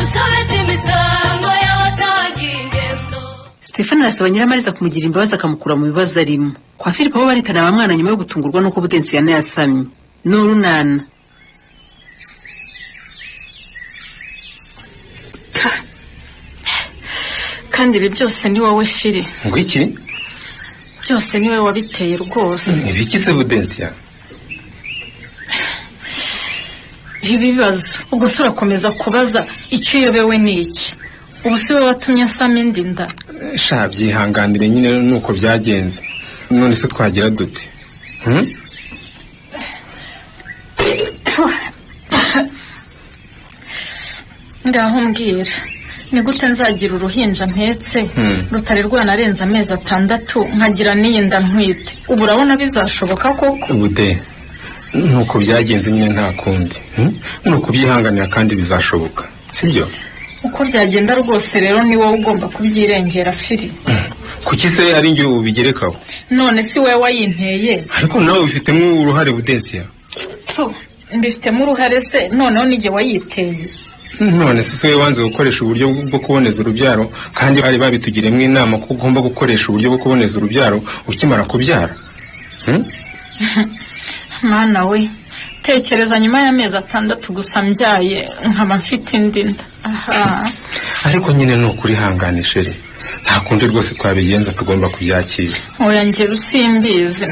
Rusobetse imisango y'abasangiye ingendo. Stefano arasaba Nyiramariza kumugira imbabazi akamukura mu bibazo arimo. Kwa Filipo bo baritana ba mwana nyuma yo gutungurwa n'uko Budensiyana yasamye. Ni urunana. Kandi ibi byose ni wowe, Fili. Ngo iki? Byose ni wowe wabiteye rwose. Ibiki se, Budensiya? Ibi bibazo ubwo se urakomeza kubaza icyo uyobewe ni iki? Ubu si wowe watumye nsama indi nda? Sha, byihanganire nyine, nuko byagenze. None se twagira dute? Hmm? Ngaho mbwira, ni gute nzagira uruhinja mpetse rutari rwanarenza amezi 6, nkagira n'iyi nda ntwite? Ubu urabona bizashoboka koko? Bude, nuko byagenze nyine, nta kundi. Ni ukubyihanganira kandi bizashoboka, sibyo? Uko byagenda rwose rero ni wowe ugomba kubyirengera, Fili. Kuki se ari njye ubigerekaho? None si wowe wayinteye? Ariko nawe ubifitemo uruhare, Budensiya. Mbifitemo uruhare se noneho nijye wayiteye? None se wowe wanze gukoresha uburyo bwo kuboneza urubyaro, kandi bari babitugiremo inama ko ugomba gukoresha uburyo bwo kuboneza urubyaro ukimara kubyara? Mana we, tekereza nyuma y'amezi 6 gusa mbyaye nkaba mfite indi nda. Aha. Ariko nyine ni ukuri, ihangane chérie, nta kundi rwose twabigenza, tugomba kubyakira. Oya, njye simbizi.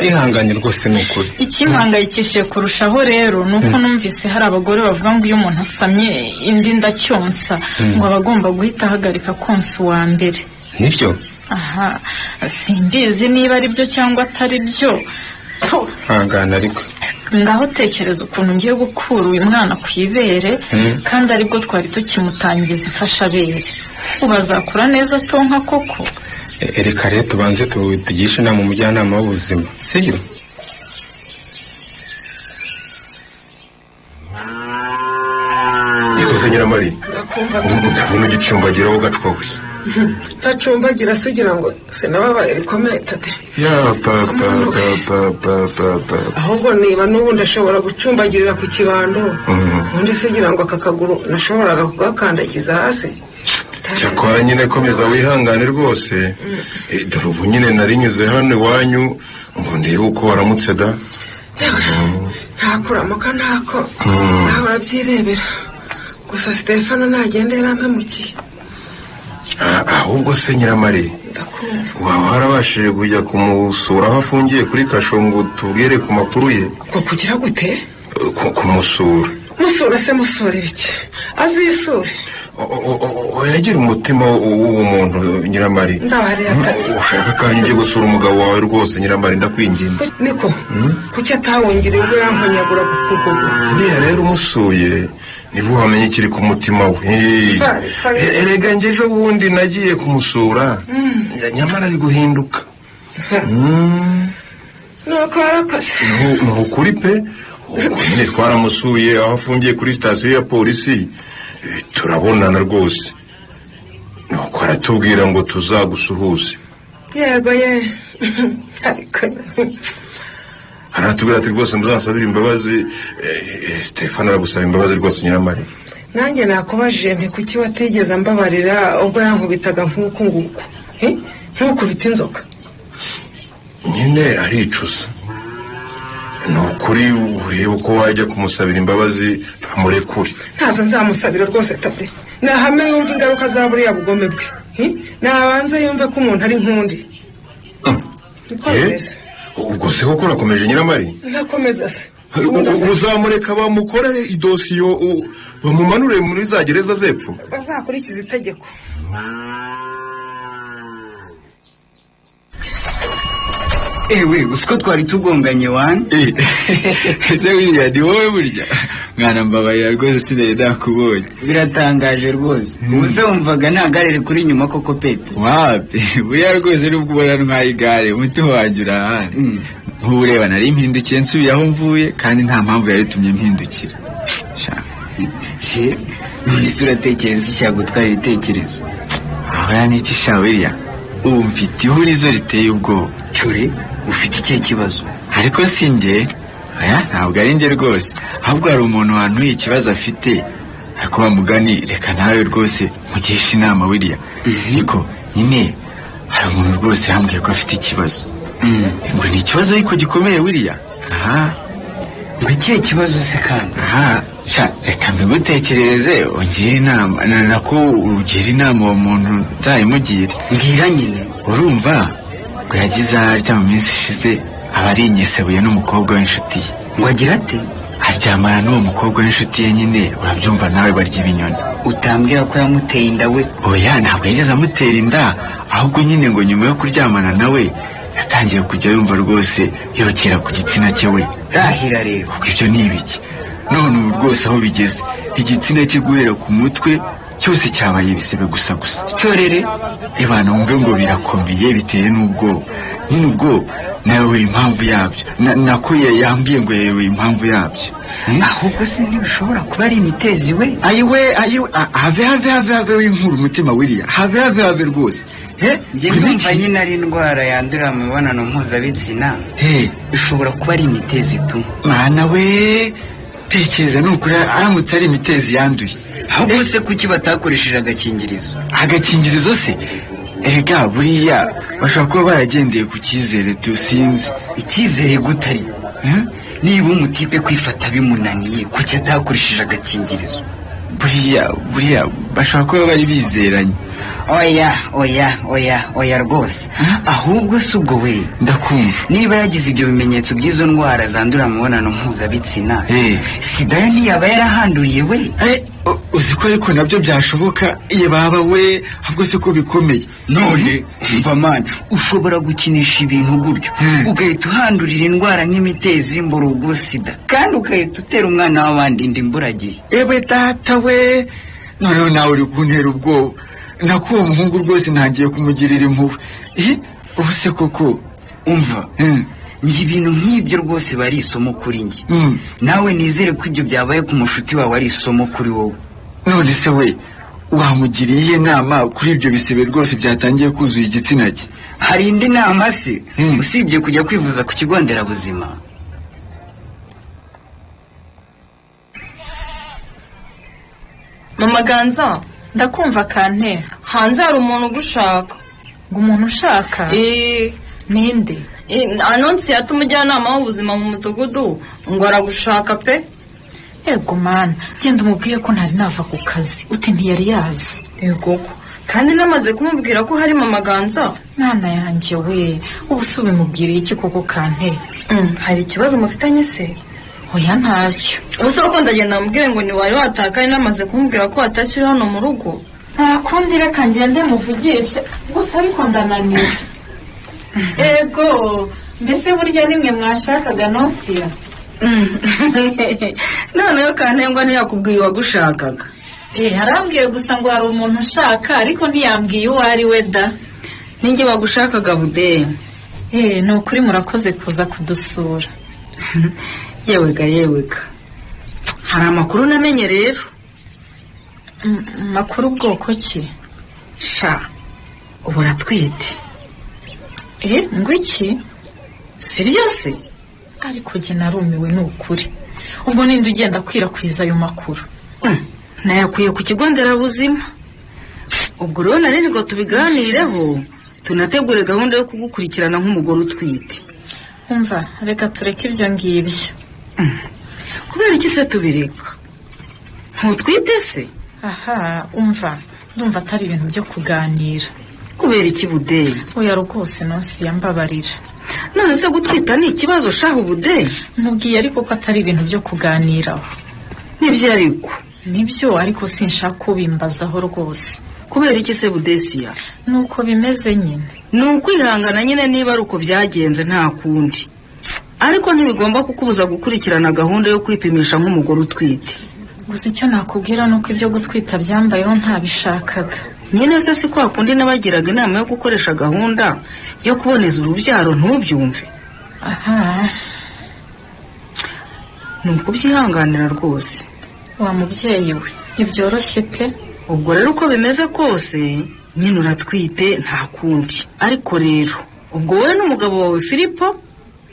Ihangane rwose, ni ukuri. Ikimpangayikishije kurushaho rero ni uko numvise hari abagore bavuga ngo iyo umuntu asamye indi nda cyonsa, ngo aba agomba guhita ahagarika konsa uwa mbere. Nibyo? Aha, simbizi niba ari byo cyangwa atari byo. Hangana ariko. Ngaho tekereza ukuntu ngiye gukura uyu mwana ku ibere, kandi aribwo twari tukimutangiza ifashabere. Ubu azakura neza atonka koko? Reka rero tubanze tugishe inama umujyanama w'ubuzima, sibyo? Ikoze, Nyiramari, ndabona ugicumbagiraho gacwa we. Ntacumbagira se ugira ngo sinababaye bikomeye, Tate? Ya pa pa pa pa pa pa pa. Ahubwo niba n'ubundi ashobora gucumbagirira ku kibando, ubundi se ugira ngo aka kaguru nashoboraga kugakandagiza hasi? Cyakora nyine komeza wihangane rwose. Dore ubu nyine narinyuze hano iwanyu ngo ndebe uko waramutse da. Ntakuramuka ntako, nawe urabyirebera. Gusa Stefano nagenda yarampemukiye. Ahubwo se Nyiramari, Ndakumva. waba warabashije kujya kumusura aho afungiye kuri kasho ngo tubwire ku makuru ye? Ngo kugira gute? Kumusura. Musura se musura ibiki? Azisure. Yagira umutima w'ubumuntu, Nyiramari. Ndabarira, Tate. Ushaka kandi ujye gusura umugabo wawe rwose, Nyiramari, ndakwinginze. Niko kuki atawongera ubwo yankonyagura ku kuguru? Buriya rero umusuye nibwo wamenya ikiri ku mutima we. Hey. Fari, fari. Erega njye ejo bundi nagiye kumusura, nyamara ari guhinduka. Nuko warakoze. Ni ukuri pe, ubwo nyine twaramusuye aho afungiye kuri sitasiyo ya polisi, turabonana rwose, nuko aratubwira ngo tuzagusuhuze. Yego ye, ariko Aratubwira ati rwose muzasabire imbabazi. Stefano aragusaba imbabazi rwose, Nyiramari. Nanjye nakubajije nti kuki watigeze ambabarira ubwo yankubitaga nk'uku nguku? Nk'ukubita inzoka. Nyine aricuza, ni ukuri. Urebe uko wajya kumusabira imbabazi bamurekure. Ntazo nzamusabira rwose, Tate. Nahame yumve ingaruka za buriya bugome bwe. Nabanze yumve ko umuntu ari nk'undi, niko bimeze. Ubwo se koko urakomeje, Nyiramari? Ntakomeza se? Uzamureka bamukore idosiyo, bamumanure muri za gereza z'epfo? Bazakurikiza itegeko. Ewe, gusa ko twari tugonganye wani. Ese buriya ni wowe? Burya mwana, mbabarira rwose, sinari nakubonye. Biratangaje rwose. Ubu se wumvaga nta gare rikuri inyuma koko, Pete? Wapi, buriya rwose nubwo ubona ntwaye igare, umutima wanjye urahari. Nk'ubu ureba nari mpindukiye nsubiye aho mvuye, kandi nta mpamvu yari itumye mpindukira. Sha. Se, none se uratekereza icyagutwara ibitekerezo? Ahora n'iki sha buriya, ubu mfite ihurizo riteye ubwoba. Cyore, ufite ikihe kibazo? Ariko si njye, oya, ntabwo ari njye rwose, ahubwo hari umuntu wantuye ikibazo afite, Ariko wa mugani, reka nawe rwose mugisha inama wiriya. Ariko nyine hari umuntu rwose yambwiye ko afite ikibazo, ngo ni ikibazo ariko gikomeye wiriya. Aha. Ngo ikihe kibazo se kandi? Aha sha, reka mbigutekerereze ungire inama, nako ugira inama uwo muntu nzayimugire. Mbwira nyine. Urumva ngo yagize atya mu minsi ishize, aba ari inyesebuye n'umukobwa w'inshuti ye. Ngo agira ate? Aryamana n'uwo mukobwa w'inshuti ye nyine, urabyumva nawe, barya ibinyoni. Utambwira ko yamuteye inda we? Oya, ntabwo yigeze amutera inda, ahubwo nyine ngo nyuma yo kuryamana nawe yatangiye kujya yumva rwose yokera ku gitsina cye we. Rahira rero. Ubwo ibyo ni ibiki none? Ubu rwose aho bigeze, igitsina cye guhera ku mutwe cyose cyabaye ibisebe gusa gusa. Cyorere. Ebana, wumve ngo birakomeye, biteye n'ubwoba nyine. Ubwo nawe impamvu yabyo, nako yambwiye ngo yewe impamvu yabyo. Ahubwo se ntibishobora kuba ari imitezi we? Ayiwe, ayiwe, have have have have, w'inkura umutima wiriya, have have have rwose he. Njye Ngo ndumva ibiki? nyine ari indwara yandurira mu mibonano mpuzabitsina. He. Ishobora kuba ari imitezi tu. Mana we, tekereza ni ukuri aramutse ari imitezi yanduye. Ahubwo se kuki batakoresheje agakingirizo? Agakingirizo se? Erega buriya bashobora kuba baragendeye ku cyizere tusinze. Icyizere gute ariko? Niba umutipe kwifata bimunaniye, kuki atakoresheje agakingirizo? Buriya bashobora kuba bari bizeranye. Oya, oya, oya, oya rwose. Ahubwo si ubwo we? Ndakumva. Niba yagize ibyo bimenyetso by'izo ndwara zandurira mu mibonano mpuzabitsina, sida yo ntiyaba yarahanduriye we? Uzi ko ariko nabyo byashoboka? Iye baba we, ahubwo se ko bikomeye. None umva mani, ushobora gukinisha ibintu gutyo ugahita uhandurira indwara nk'imitezi, mburugu, sida, kandi ugahita utera umwana w'abandi inda imburagihe. Ewe data we, noneho nawe uri kuntera ubwoba. Nako uwo muhungu rwose ntangiye kumugirira impuhwe. Ubu se koko? Umva, njye ibintu nk'ibyo rwose biba ari isomo kuri njye. Nawe nizere ko ibyo byabaye ku mushuti wawe ari isomo kuri wowe. None se we wamugiriye iyihe nama kuri ibyo bisebe rwose byatangiye kuzuye igitsina cye? Hari indi nama se usibye kujya kwivuza ku kigo nderabuzima? Mama Ganza. Ndakumva kante. Hanze hari umuntu ugushaka. Ngo umuntu ushaka? Eh. Ninde? Anonsiyata, umujyanama w'ubuzima mu mudugudu, ngo aragushaka pe. Yego mana, genda umubwire ko ntari nava ku kazi, uti ntiyari yazi. Yego ko kandi namaze kumubwira ko hari Mama Ganza. Mwana yanjye we, ubu se ubimubwiriye iki koko kante? Hari ikibazo mufitanye se? Oya, ntacyo. Ubu se ko ndagenda mubwire ngo ntiwari watakaye, namaze kumubwira ko watashye uri hano mu rugo? Nta kundi, reka ngende muvugishe gusa, ariko ndananiwe. Ego, mbese burya nimwe mwashakaga Nonsiya? Noneho kantengwa ntiyakubwiye uwagushakaga? Eh, arambwiye gusa ngo hari umuntu ushaka, ariko ntiyambwiye uwo ari we da. Ninjye wagushakaga bude. Eh, ni ukuri murakoze kuza kudusura. Yewega yewega, hari amakuru namenye rero. Makuru bwoko ki? Sha, ubu uratwite. Eh, ngo iki? Si byose. Ariko jye narumiwe ni ukuri. Ubwo ninde ugenda akwirakwiza ayo makuru? Nayakuye ku kigo nderabuzima. Ubwo rero nari ngo tubiganireho, tunategure gahunda yo kugukurikirana nk'umugore utwite. Umva, reka tureke ibyo ngibyo. Kubera iki se tubireka? Ntutwite se? Aha, umva, ndumva atari ibintu byo kuganira. Kubera iki budeyi? Oya rwose Nonsiya, mbabarira. None se gutwita ni ikibazo shahu budeyi? Nkubwiye ariko ko atari ibintu byo kuganiraho. Nibyo ariko. Nibyo, ariko sinshaka ubimbazaho rwose. Kubera iki se budesiya? Nuko bimeze nyine. Ni ukwihangana nyine, niba ari uko byagenze nta kundi, ariko ntibigomba kukubuza gukurikirana gahunda yo kwipimisha nk'umugore utwite. Gusa icyo nakubwira ni uko ibyo gutwita byambayeho ntabishakaga. Nyine se si kwa kundi nabagiraga inama yo gukoresha gahunda yo kuboneza urubyaro ntubyumve? Aha. Ni ukubyihanganira rwose. Wa mubyeyi we, ntibyoroshye pe. Ubwo rero uko bimeze kose nyine uratwite, nta kundi. Ariko rero ubwo wowe n'umugabo wawe Filipo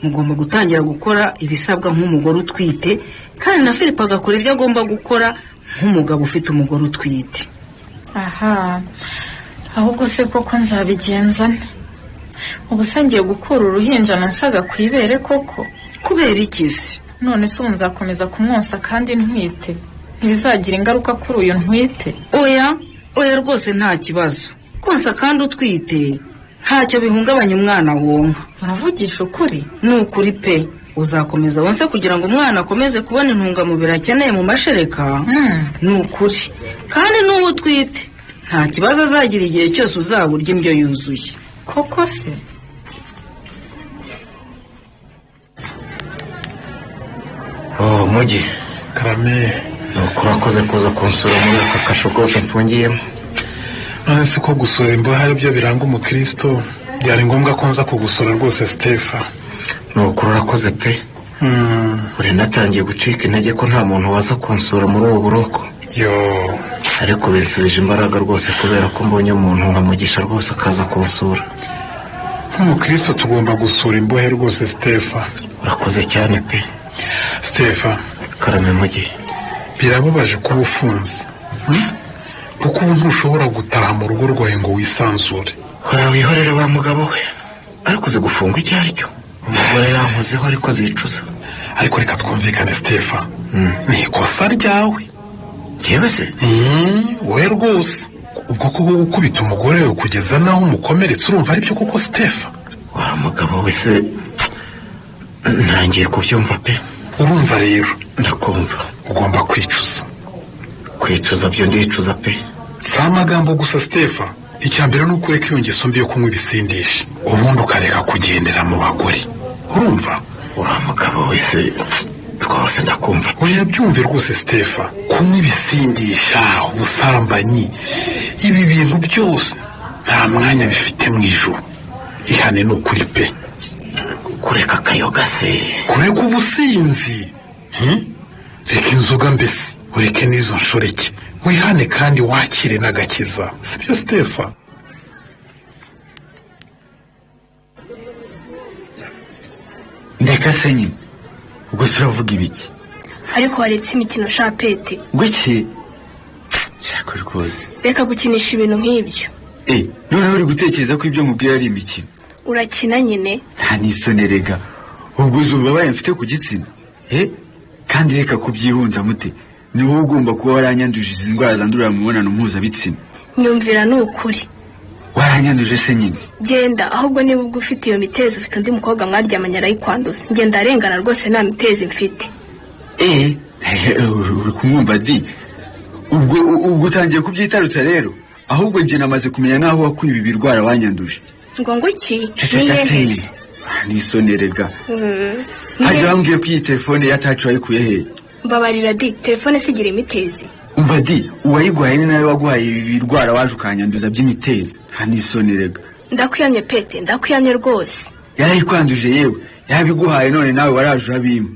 mugomba gutangira gukora ibisabwa nk'umugore utwite, kandi na Filipo agakora ibyo agomba gukora Nk'umugabo ufite umugore utwite. Aha, ahubwo se koko nzabigenza nte? Ubu se ngiye gukura uruhinja nonsaga ku ibere koko? Kubera iki se? None se ubu nzakomeza kumwonsa kandi ntwite? Ntibizagira ingaruka kuri uyu ntwite? Oya, oya, rwose nta kibazo. Konsa kandi utwite ntacyo bihungabanya umwana wonka. Uravugisha ukuri? Ni ukuri pe. Uzakomeza wonse kugira ngo umwana akomeze kubona intungamubiri akeneye mu mashereka. Ni ukuri, kandi n'uwo utwite nta kibazo azagira igihe cyose uzaba urya indyo yuzuye. Koko se? Oh, Mugi. Karame. Nuko urakoze kuza kunsura muri aka kasho kose mfungiyemo. None se ko gusura imbohe ari byo biranga umukristo, byari ngombwa ko nza kugusura rwose, Sitefa? Nuko urakoze pe. Uri natangiye gucika intege ko nta muntu waza kunsura muri ubu buroko. Yo. Ariko binsubije imbaraga rwose, kubera ko mbonye umuntu nka Mugisha rwose akaza kunsura. Nk'umukristo tugomba gusura imbohe rwose, Sitefa. Urakoze cyane pe. Sitefa. Karame, Mugi. Birababaje kuba ufunze, kuko ubu ntushobora gutaha mu rugo rwawe ngo wisanzure. Hora wihorere wa mugabo we, ariko uzi gufungwa icyo ari cyo? Umugore yankozeho ariko azicuza. Ariko reka twumvikane, Sitefa, ni ikosa ryawe. Njyewe se? Wowe rwose. Ubwo koko gukubita umugore we kugeza n'aho umukomeretsa, urumva aribyo koko, Sitefa? Wa mugabo we se, ntangiye kubyumva pe. Urumva rero? Ndakumva. Ugomba kwicuza. Kwicuza byo ndicuza pe. Si amagambo gusa, Sitefa. Icya mbere ni uko ureka iyo ngeso mbi yo kunywa ibisindisha, ubundi ukareka kugendera mu bagore, urumva? Wa mugabo wese rwose ndakumva. Oya, byumve rwose, Sitefa. Kunywa ibisindisha, ubusambanyi, ibi bintu byose nta mwanya bifite mu ijuru. Ihane ni ukuri pe. Kureka akayoga se? Kureka ubusinzi. Reka inzoga mbese, ureke n'izo nshoreke, wihane kandi wakire n'agakiza, sibyo, Sitefa? Ndeka se nyine, ubwo se uravuga ibiki? Ariko waretse imikino shapete. Ngwiki shaka rwose. Reka gukinisha ibintu nk'ibyo. Eh, noneho uri gutekereza ko ibyo nkubwira ari imikino? Urakina nyine. Nta n'isoni rega. Ubwo uzi ububabare mfite ku gitsina? Eh, kandi reka kubyihunza mute, ni wowe ugomba kuba waranyanduje izi ndwara zandurira mu mibonano mpuzabitsina. Nyumvira ni ukuri. Waranyanduje se nyine? Genda ahubwo, niba ubwo ufite iyo mitezi, ufite undi mukobwa mwaryamanye arayikwanduza. Ngenda arengana rwose, nta mitezi mfite. Eh, uri kumwumva di? Ubwo utangiye kubyitarutsa rero. Ahubwo njye namaze kumenya n'aho wakuye ibi birwara wanyanduje. Ngo iki? Ceceka se nyine. N'isoni rega. Hajya bambwiye ko iyi telefone ya tacu wayikuye hehe? Mbabarira di, telefone sigira imitezi. Umva di, uwayiguhaye ni nawe waguhaye ibi birwara waje ukanyanduza by'imitezi. Nta n'isoni rega. Ndakwiyamye pete, ndakwiyamye rwose. Yarayikwanduje yewe, yabiguhaye none nawe waraje urabimpa.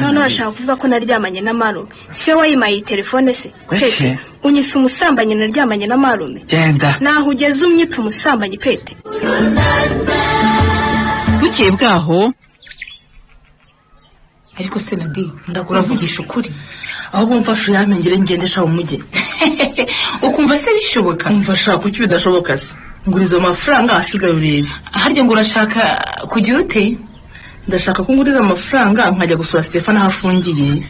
None urashaka kuvuga ko naryamanye na marume? Si we wayimaye iyi telefone se? Pete, unyise umusambanyi naryamanye na marume? Genda. Naho ugeze umyita umusambanyi, pete. Bukeye bwaho. Ariko se Nadi, uravugisha ukuri? Ahubwo mfashe uyampengere ngende sha umujyi. Ukumva se bishoboka? Umva sha, kuki bidashoboka se? Nguriza amafaranga asigaye urebe. Harya ngo urashaka kugira ute? Ndashaka ko nguriza amafaranga nkajya gusura Stefan aho afungiye.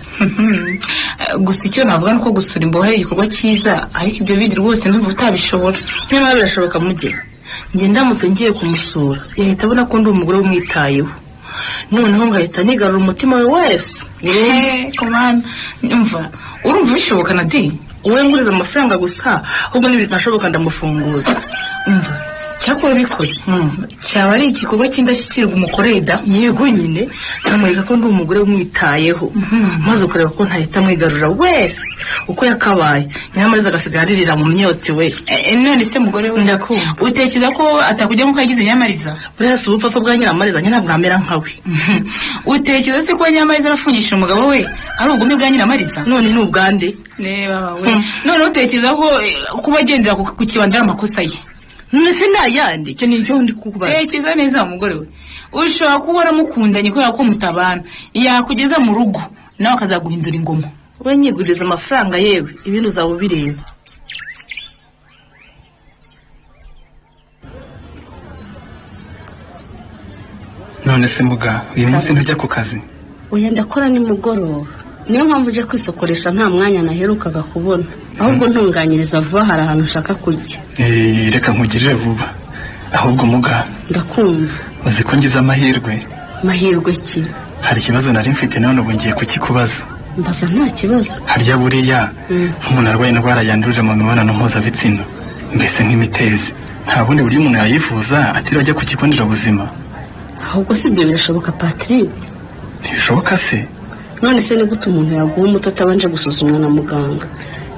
Gusa icyo navuga ni uko gusura imbohe ari igikorwa cyiza, ariko ibyo bindi rwose ndumva utabishobora. Nyamara birashoboka mujye. Njye ndamutse ngiye kumusura yahita abona ko ndi umugore umwitayeho, noneho ngahita nigarura umutima we wese. Komana, umva, urumva bishoboka Nadi? Wowe nguriza amafaranga gusa, ahubwo nibinashoboka ndamufunguza. Umva, cyakora bikoze cyaba ari igikorwa cy'indashyikirwa umukoreye da. Yego nyine, nkamwereka ko ndi umugore umwitayeho, maze ukareba ko ntahita amwigarura wese uko yakabaye, nyamara agasigara aririra mu myotsi we. None se mugore we, ndakumva. Utekereza ko atakujya nk'uko yagize Nyiramariza? Buriya si ubupfapfa bwa Nyiramariza, njye ntabwo namera nkawe. Utekereza se ko Nyiramariza arafungishije umugabo we ari ubugome bwa Nyiramariza? None ni ubwande? Reba we, none utekereza ko kuba agendera ku kibando ari amakosa ye? None se nayandi? Icyo ni icyo ndi kukubaza. Tekereza neza mugore we, ushobora kuba waramukundanye kubera ko mutabana, yakugeza mu rugo nawe akazaguhindura ingoma. We nyiguriza amafaranga, yewe ibindi uzaba ubireba. None se muga, uyu munsi ntujya ku kazi? Oya, ndakora nimugoroba. Niyo mpamvu uje kwisokoresha, nta mwanya naherukaga kubona. Ahubwo ntunganyiriza vuba, hari ahantu ushaka kujya. Eh, reka nkugirire vuba ahubwo muga. Ndakumva. Uzi ko ngize amahirwe? Mahirwe ki? Hari ikibazo nari mfite, none ubu ngiye kukikubaza. Mbaza, nta kibazo. Harya buriya nk'umuntu arwaye indwara yandurira mu mibonano mpuzabitsina, mbese nk'imitezi, nta bundi buryo umuntu yayivuza atiriwe ajya ku kigo nderabuzima? Ahubwo si ibyo, birashoboka Patrick. Ntibishoboka se? None se ni gute umuntu yaguha umuti atabanje gusuzumwa na muganga?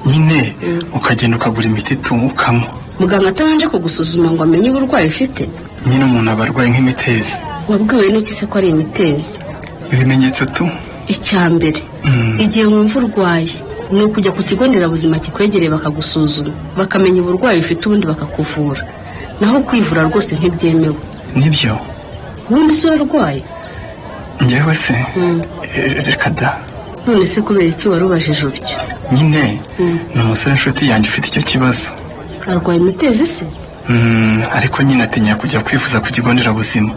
Nyine ukagenda ukagura imiti tu ukanywa. Muganga atabanje kugusuzuma ngo amenye uburwayi ufite? Nyine umuntu aba arwaye nk'imitezi. Wabwiwe n'iki se ko ari imitezi? Ibimenyetso tu. Icya mbere, igihe wumva urwaye, ni ukujya ku kigo nderabuzima kikwegereye bakagusuzuma, bakamenya uburwayi ufite, ubundi bakakuvura. Naho kwivura rwose ntibyemewe. Nibyo. Ubundi se urarwaye? Njyewe se? Reka da. None se kubera iki wari ubajije utyo? Nyine ni umusore inshuti yanjye ufite icyo kibazo. Arwaye imitezi se? Ariko nyine atinya kujya kwivuza ku kigo nderabuzima,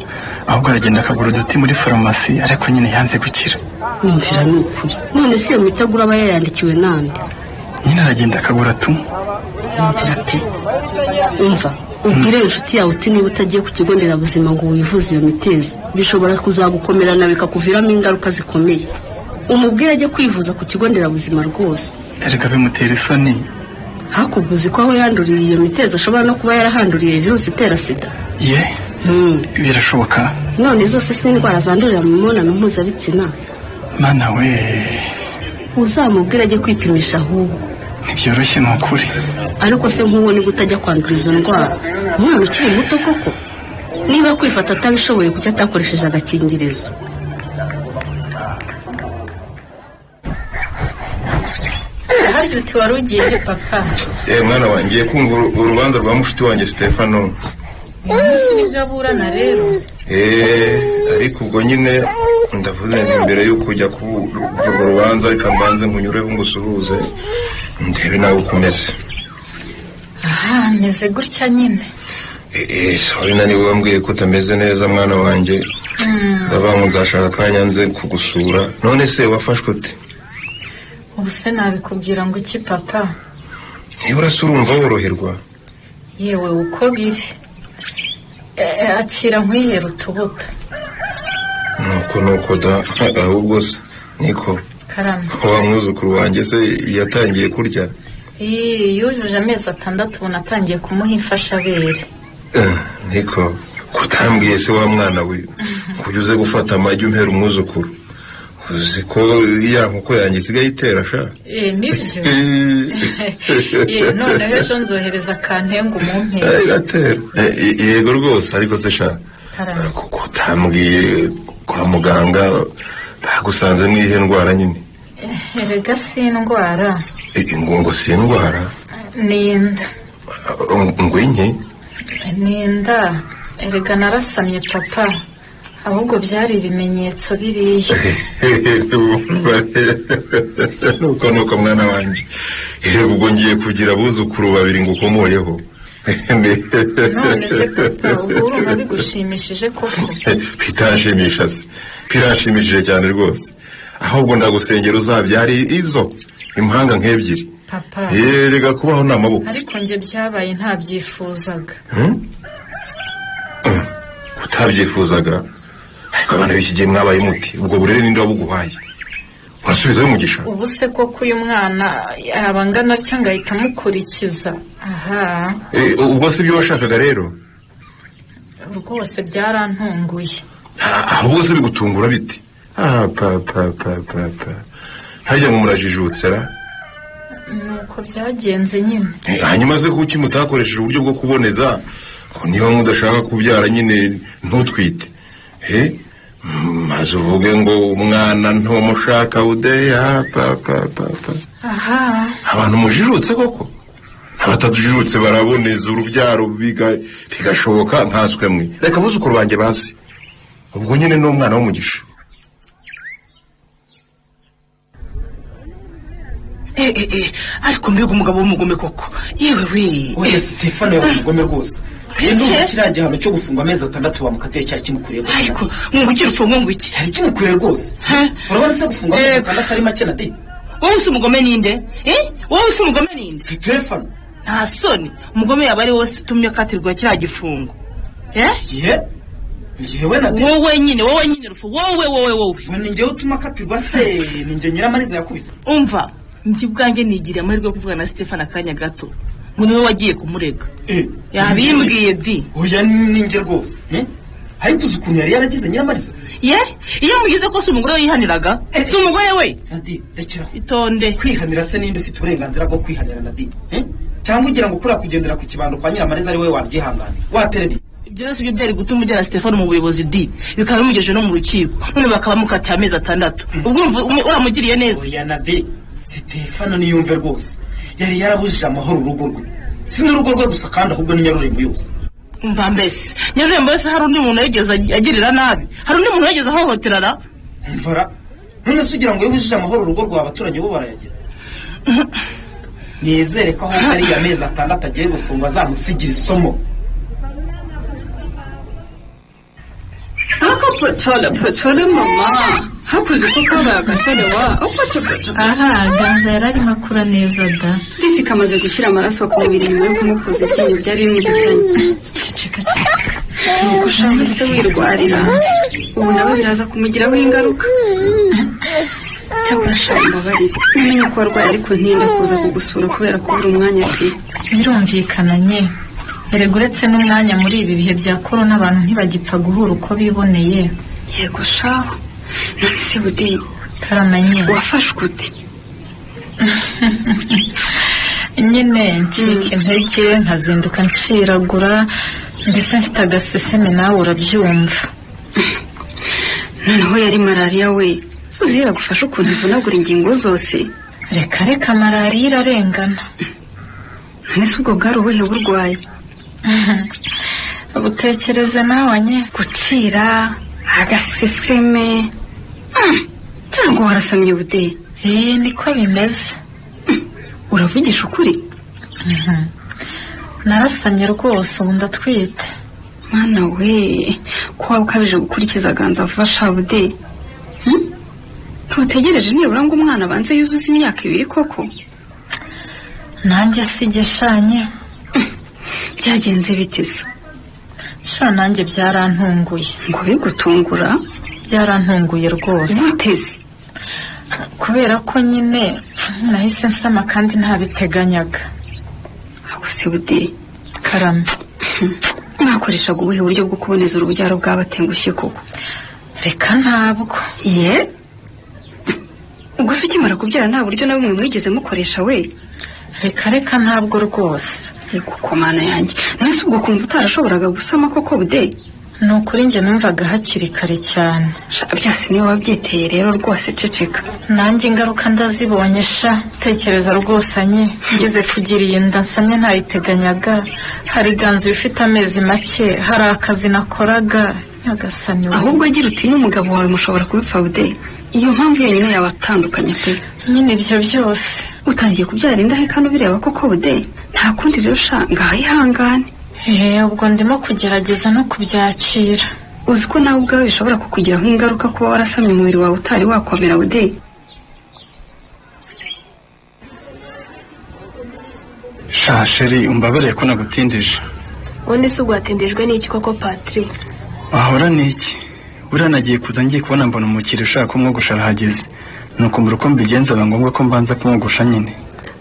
ahubwo aragenda akagura uduti muri farumasi, ariko nyine yanze gukira. Numvira ni ukuri. None se iyo miti agura aba yayandikiwe nande? Nyine aragenda akagura tu. Numvira pe. Umva, ubwire inshuti yawe uti niba utagiye ku kigo nderabuzima ngo wivuze iyo mitezi, bishobora kuzagukomerana bikakuviramo ingaruka zikomeye. Umubwire ajye kwivuza ku kigo nderabuzima rwose. Erega bimutera isoni. Hakurya uzi ko aho yanduriye iyo mitezi ashobora no kuba yarahanduriye virusi itera sida? Ye, birashoboka. None zose si indwara zandurira mu mibonano mpuzabitsina? Mana we! Uzamubwire ajye kwipimisha ahubwo. Ntibyoroshye ni ukuri. Ariko se nk'uwo ni utajya kwandura izo ndwara, umwana ukiri muto koko, niba kwifata atabishoboye, kuki atakoresheje agakingirizo? Harya uti wari ugiye papa? Eh, mwana wanjye, ngiye kumva urubanza rwa mushuti wanjye Stefano. Uyu munsi nibwo aburana rero? Eh, ariko ubwo nyine ndavuze nti mbere yo kujya kumva urwo rubanza, reka mbanze nkunyureho ngusuhuze, ndebe nawe uko umeze. Aha meze gutya nyine. Eh, sorry, nani wambwiye ko utameze neza mwana wanjye. Ndavuga ngo nzashaka akanya nze kugusura. None se wafashwe ute? Ubu se nabikubwira ngo iki papa? Nibura se urumva woroherwa? Yewe, uko biri. Akira nkwihera utubuto. Nuko nuko da. Ahubwo se niko Karame. wa mwuzukuru wanjye se yatangiye kurya? Ii, yujuje amezi 6, ubu natangiye kumuha imfashabere. Eh, niko kutambwiye se wa mwana we, kujya uze gufata amagi umpera umwuzukuru? Uzi ko ya nkoko yanjye isigaye itera sha? Eh, nibyo. Noneho ejo nzohereza akantengu mumpera. Iratera. Yego rwose. Ariko se sha, Karame. kutambwiye kwa muganga bagusanze n'iyihe ndwara nyine? Erega si indwara. Ngo si indwara? Ni inda. Ngo inki? Ni inda. Erega narasamye papa, ahubwo byari ibimenyetso biriya. Nuko nuko mwana wanjye. Yego, ubwo ngiye kugira abuzukuru babiri ngo ukomoyeho. None se papa, ubwo urumva bigushimishije koko? Bitanshimisha se? Biranshimishije cyane rwose. Ahubwo ndagusengera uzabyare izo impanga nk'ebyiri. Papa. Erega kubaho ni amaboko. Ariko njye byabaye ntabyifuzaga. Utabyifuzaga? Ariko abana b'iki gihe mwabaye muti? Ubwo burere ninde wabuguhaye? Urasubizayo umugisha. Ubu se koko uyu mwana yaba angana atya ngahita amukurikiza aha? Ubwo si ibyo washakaga rero? Rwose byarantunguye. Ahubwo se bigutungura bite? Ah, pa pa pa pa pa, harya ngo murajijutse ra? Nuko byagenze nyine. Hanyuma se kuki mutakoresheje uburyo bwo kuboneza, ngo niba mudashaka kubyara nyine ntutwite? He, maze uvuge ngo umwana ntumushaka udeya pa pa pa pa. Aha. Abantu mujijutse koko? Abatajijutse baraboneza urubyaro bigashoboka, nkanswe mwe. Reka abuzukuru banjye bazi, ubwo nyine ni umwana w'umugisha. Ariko mbega umugabo w'umugome koko, yewe we! Oya, Stefano yari umugome rwose. Ndumva kiriya gihano cyo gufungwa amezi 6 bamukatiye cyari kimukwiriye. Ariko mwungukire ufungo ngo iki? Cyari kimukwiriye rwose. Urabona se gufungwa amezi 6 ari make na de? Wowe usi umugome ninde? Wowe usi umugome ninde? Stefano. Nta soni, umugome yaba ari wose utumye akatirwa kiriya gifungo. Ye, njyewe na de? Wowe nyine, wowe nyine Rufu, wowe, wowe, wowe. Ni njyewe utuma akatirwa se? Ni njye Nyiramariza yakubise? Umva, njye ubwanjye nigiriye amahirwe yo kuvugana na Stefano akanya gato, ngo niwe wagiye kumurega. Yabimbwiye di. Oya, ni njye rwose. Ariko uzi ukuntu yari yaragize Nyiramariza? Ye, iyo mugize ko si umugore we yihaniraga, si umugore we. Nadi, rekeraho. Itonde. Kwihanira se ninde ufite uburenganzira bwo kwihanira, Nadi? Cyangwa ugira ngo kuriya kugendera ku kibando kwa Nyiramariza ari wowe wabyihangana watereri? Ibyo byose byo byari gutuma ujyana Stefano mu buyobozi di, bikaba bimugejeje no mu rukiko, none bakaba bamukatiye amezi 6. Ubwo urumva uramugiriye neza? Oya Nadi, Stefano niyumve rwose, yari yarabujije amahoro urugo rwe. Si n'urugo rwe gusa kandi, ahubwo ni Nyarurembo yose. Umva mbese, Nyarurembo yose hari undi muntu yigeze agirira nabi? Hari undi muntu yigeze ahohoterana? Mvara, none se ugira ngo iyo ubujije amahoro urugo rwawe abaturanyi bo barayagira? Nizere ko ahubwo ariya mezi 6 agiye gufungwa azamusigira isomo. Ako potola potola mama, hakuze ko kabaye agasore wa opotopoto. Aha Ganza yari arimo akura neza da. Disi kamaze gushyira amaraso ku mubiri nyuma yo kumukuza iryinyo byari bimuhitanye. Ceceka, ceceka. Nuko ushaka se wirwarira, ubu nawe biraza kumugiraho ingaruka. Cyakora shaka mbabarire, namenye ko warwaye ariko ntinda kuza kugusura kubera kubura umwanya pe. Birumvikana nye. Erega uretse n'umwanya, muri ibi bihe bya korona abantu ntibagipfa guhura uko biboneye. Yego shaho. None se Budeyi, Karamenye. wafashwe ute? Nyine ncika intege, nkazinduka nciragura, mbese mfite agaseseme, nawe urabyumva. Noneho yari malariya we? Uzi iyo yagufasha ukuntu ivunagura ingingo zose? Reka reka, malariya irarengana. None se ubwo bwari ubuhe burwayi? Butekereze nawe nye. Gucira agaseseme, cyangwa warasamye Budeyi? Ee, niko bimeze. Uravugisha ukuri? Narasamye rwose, ubu ndatwite. Mwana we, ko waba ukabije gukurikiza Ganza vuba sha Budeyi? Ntutegereje nibura ngo umwana abanze yuzuze imyaka 2 koko? Nanjye sigeshanye. Byagenze biteze? Sha, nanjye byarantunguye. Ngo bigutungura? Byarantunguye rwose. Guteze? Kubera ko nyine nahise nsama kandi ntabiteganyaga. Ako se Budeyi. Karame. Mwakoreshaga ubuhe buryo bwo kuboneza urubyaro bwabatengushye koko? Reka, ntabwo. Ye, ubwo se ukimara kubyara nta buryo na bumwe mwigeze mukoresha we? Reka reka, ntabwo rwose. Kuko mana yanjye, none se ubwo kumva utarashoboraga gusama koko Budeyi? Ni ukuri njye numvaga hakiri kare cyane. Sha, byose niwe wabyiteye rero rwose, ceceka. Nanjye ingaruka ndazibonye sha. Tekereza rwose anye, ngeze kugira iyi nda nsamye ntayiteganyaga, hari Ganzu ifite amezi make, hari akazi nakoraga, nyagasani we. Ahubwo agira uti n'umugabo wawe mushobora kubipfa Budeyi, iyo mpamvu yonyine yabatandukanya pe. Nyine ibyo byose. Utangiye kubyara indahekana ubireba koko Budeyi? Nta kundi rero sha, ngaho ihangane. Ubwo ndimo kugerageza no kubyakira. Uzi ko nawe ubwawe bishobora kukugiraho ingaruka kuba warasamye umubiri wawe utari wakomera Budeyi? Sha chérie, umbabarire ko nagutindije. Ubundi se ubwo watindijwe n'iki koko, Patrick? Wahora n'iki? Buriya nagiye kuza, ngiye kubona mbona umukiriya ushaka kumwogosha arahageze, nuko mbura uko mbigenza, biba ngombwa ko mbanza kumwogosha nyine.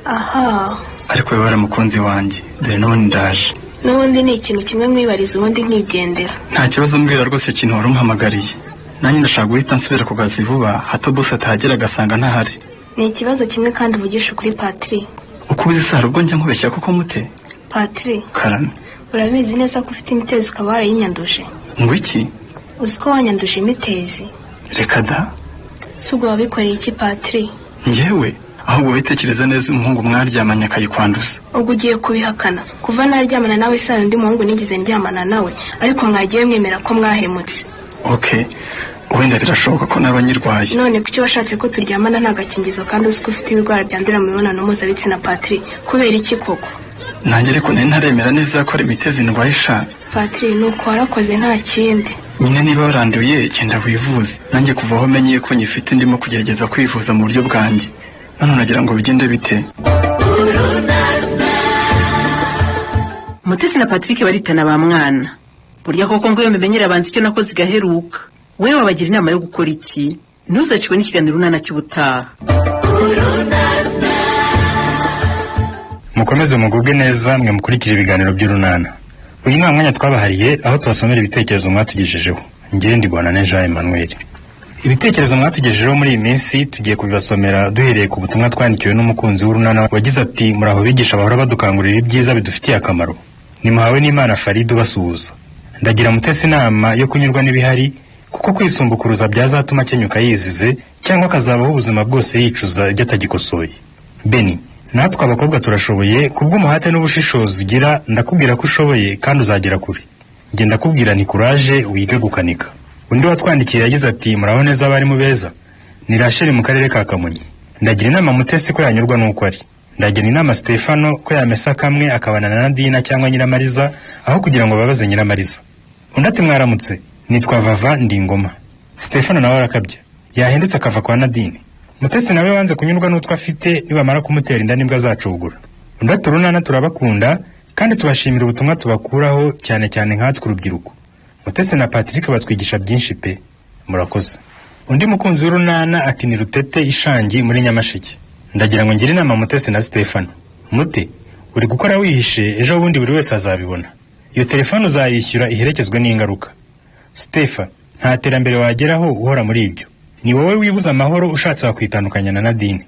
Aha. Ariko wibara mukunzi wanjye, dore n'ubundi ndaje. N'ubundi ni ikintu kimwe mwibariza, ubundi nkigendera. Nta kibazo, mbwira rwose ikintu wari umpamagariye. Nanjye ndashaka guhita nsubira ku kazi vuba, hato bose atahagera agasanga ntahari. Ni ikibazo kimwe kandi uvugisha ukuri, Patrick. Uko ubizi se hari ubwo njya nkubeshya koko mute? Patrick. Karame. Urabizi neza ko ufite imitezi ukaba warayinyanduje? Ngo iki? Uzi ko wanyanduje imitezi? Reka da. Si ubwo wabikoreye iki, Patrick? Njyewe? Ahubwo witekereza neza, umuhungu mwaryamanye akayikwanduza. Ubwo ugiye kubihakana? Kuva naryamana nawe se hari undi muhungu nigeze ndyamana nawe? Ariko mwagiye mwemera ko mwahemutse. Ok, Wenda birashoboka ko naba nyirwaye. None kuki washatse ko turyamana nta gakingizo kandi uzi ko ufite ibirwara byandurira mu mibonano mpuzabitsina, Patri? Kubera iki koko? Nanjye ariko nari ntaremera neza ko ari imitezi ndwaye sha. Patri, ni uko warakoze, nta kindi. Nyine niba waranduye, genda wivuze. Nanjye kuva aho menyeye ko nyifite, ndimo kugerageza kwivuza mu buryo bwanjye. None nagira ngo bigende bite? Mutesi na Patrick baritana ba mwana. Burya koko ngo iyo mbimenyera abanza icyo nakoze igaheruka. Wewe wabagira inama yo gukora iki? Ntuzacikwe n'ikiganiro Urunana cy'ubutaha. Mukomeze mugubwe neza mwe mukurikira ibiganiro by'Urunana. Uyu ni umwanya twabahariye aho tubasomera ibitekerezo mwatugejejeho. Njye ndi Bonane Jean Emmanuel. Ibitekerezo mwatugejejeho muri iyi minsi tugiye kubibasomera duhereye ku butumwa twandikiwe n'umukunzi w'Urunana wagize ati: "Muraho bigisha bahora badukangurira ibyiza bidufitiye akamaro. Nimuhawe n'Imana Farida ubasuhuza. Ndagira Mutesi inama yo kunyurwa n'ibihari, kuko kwisumbukuruza byazatuma akenyuka yizize, cyangwa akazabaho ubuzima bwose yicuza ibyo atagikosoye. Beni, natwe abakobwa turashoboye. Kubw'umuhate n'ubushishozi ugira, ndakubwira ko ushoboye kandi uzagera kure. Njye ndakubwira ni kuraje, wige gukanika." Undi watwandikiye yagize ati: "Muraho neza abarimu beza, ni Rasheli mu karere ka Kamonyi. Ndagira inama Mutesi ko yanyurwa n'uko ari. Ndagira inama Stefano ko yamesa kamwe akabana na Nadina cyangwa Nyiramariza, aho kugira ngo babaze Nyiramariza." Undi ati: "Mwaramutse, nitwa Vava Ndingoma. Stefano nawe arakabya, yahindutse akava kwa Nadine. Mutesi nawe wanze kunyurwa n'utwo afite, nibamara kumutera inda nibwo azacugura." Undi ati: "Urunana turabakunda kandi tubashimira ubutumwa tubakuraho, cyane cyane nkatwe urubyiruko. Mutesi na Patrick batwigisha byinshi pe, murakoze." Undi mukunzi w'Urunana ati: "Ni Rutete Ishangi muri Nyamasheke. Ndagira ngo ngire inama Mutesi na Stefano. Mute, uri gukora wihishe, ejo bundi buri wese azabibona. Iyo telefone uzayishyura iherekezwe n'ingaruka. Stefa, nta terambere wageraho uhora muri ibyo. Ni wowe wibuza amahoro, ushatse wakwitandukanya na Nadine."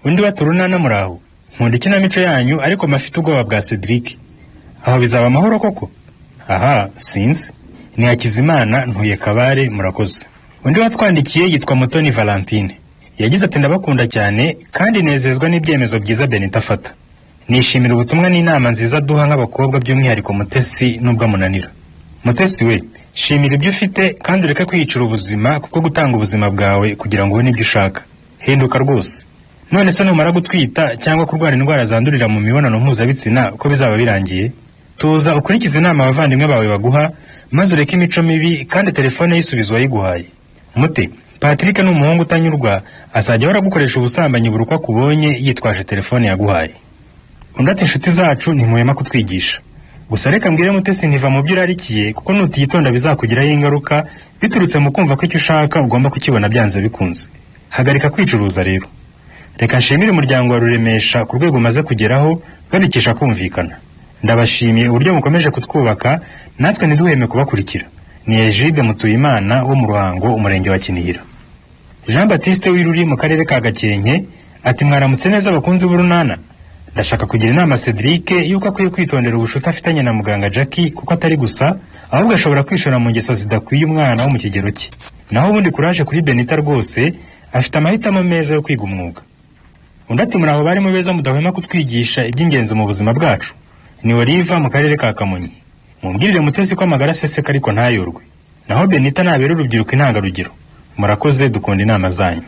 Undi bati: "Urunana muraho, nkunda ikinamico yanyu, ariko mafite ubwoba bwa Cedric. Aho bizaba amahoro koko? Aha sinzi. Ni Hakizimana, ntuye Kabare, murakoze." Undi watwandikiye yitwa Mutoni Valentine. Yagize ati: "Ndabakunda cyane kandi nezezwa n'ibyemezo byiza Benita afata. Nishimira ubutumwa n'inama nziza duha nk'abakobwa, by'umwihariko Mutesi nubwo amunanira. Mutesi we, shimira ibyo ufite kandi ureke kwiyicira ubuzima kuko gutanga ubuzima bwawe kugira ngo ubone ibyo ushaka. Hinduka rwose. None se numara gutwita cyangwa kurwara indwara zandurira mu mibonano mpuzabitsina ko bizaba birangiye? Tuza ukurikize inama abavandimwe bawe baguha, maze ureke imico mibi, kandi telefone y'isubizo wayiguhaye. Mute, Patrick ni umuhungu utanyurwa, azajya ahora agukoresha ubusambanyi buri uko akubonye yitwaje telefone yaguhaye." Undi ati: "Inshuti zacu ntimuhema kutwigisha. Gusa reka mbwire Mutesi ntiva mu byo urarikiye, kuko nutiyitonda bizakugiraho ingaruka biturutse mu kumva ko icyo ushaka ugomba kukibona byanze bikunze. Hagarika kwicuruza rero. Reka nshimire umuryango wa Ruremesha ku rwego umaze kugeraho babikesha kumvikana. Ndabashimiye uburyo mukomeje kutwubaka, natwe ntiduheme kubakurikira. Ni Egide Mutuyimana wo mu Ruhango, umurenge wa Kinihira." Jean Baptiste w'Iruri mu karere ka Gakenke ati: "Mwaramutse neza abakunzi b'Urunana. Ndashaka kugira inama Cedric yuko akwiye kwitondera ubucuti afitanye na muganga Jackie, kuko atari gusa, ahubwo ashobora kwishora mu ngeso zidakwiye umwana wo mu kigero cye. Naho ubundi kuraje kuri Benita rwose, afite amahitamo meza yo kwiga umwuga." Undi ati: "Muraho barimo beza mudahwema kutwigisha iby'ingenzi mu buzima bwacu. Ni Oliva mu karere ka Kamonyi. Mumbwirire Mutesi ko amagara aseseka ariko ntayorwe. Naho Benita nabera urubyiruko intangarugero. Murakoze, dukunda inama zanyu."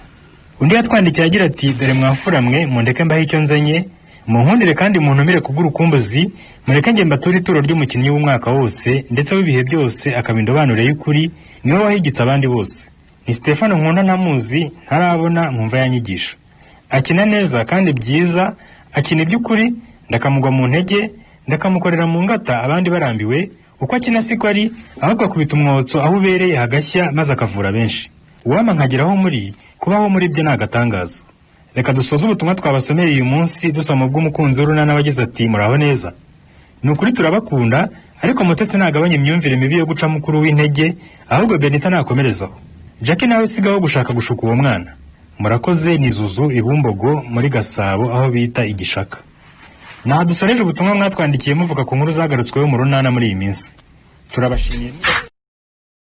Undi yatwandikiye agira ati: "Dore mwamfura mwe, mundeke mbahe icyo nzanye, munkundire kandi muntumire kubw'urukumbuzi, mureke njye mbature ituro ry'umukinnyi w'umwaka wose ndetse w'ibihe byose, akaba indobanure y'ukuri, niwe wahigitse abandi bose. Ni Stefano nkunda, ntamuzi, ntarabona, nkumva yanyigisha. Akina neza kandi byiza, akina iby'ukuri, ndakamugwa mu ntege, ndakamukorera mu ngata abandi barambiwe. Uko akina siko ari, ahubwo akubita umwotso aho ubereye hagashya, maze akavura benshi. Uwampa nkageraho muri kubaho muri byo ni agatangaza." Reka dusoze ubutumwa twabasomereye uyu munsi dusoma ubw'umukunzi w'Urunana wagize ati: "Muraho neza, ni ukuri turabakunda, ariko Mutesi ntagabanya imyumvire mibi yo guca mukuru w'intege, ahubwo Benita nakomerezaho. Jackie nawe sigaho gushaka gushuka uwo mwana. Murakoze, ni Zuzu Ibumbogo muri Gasabo aho bita Igishaka." Naha dusoreje ubutumwa mwatwandikiye muvuga ku nkuru zagarutsweho mu Runana muri iyi minsi. Turabashimiye.